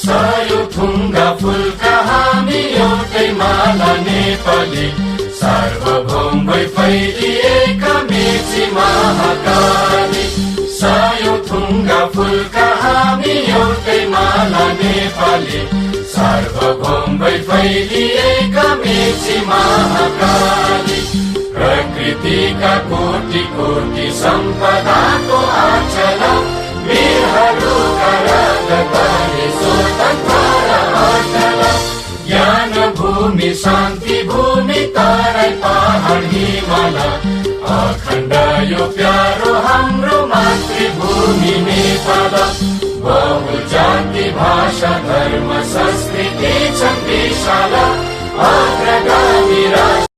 सय थुङ्गा फुलका हामी एउटै माला नेपाली, सार्वभौम भई फैलिएका मेची महाकाली। सय थुङ्गा फुलका हामी एउटै माला नेपाली, सार्वभौम भई फैलिएका मेची महाकाली। प्रकृतिका कोटि कोटि सम्पदाको आचला, वीरहरूका राजधानी स्वतन्त्र र अचल। ज्ञान भूमि शान्ति भूमि तराई पहाड हिमाल, अखण्ड यो प्यारो हाम्रो मातृभूमि नेपाल। बहुजाति भाषा धर्म संस्कृति छन् विशाल, अग्रगामी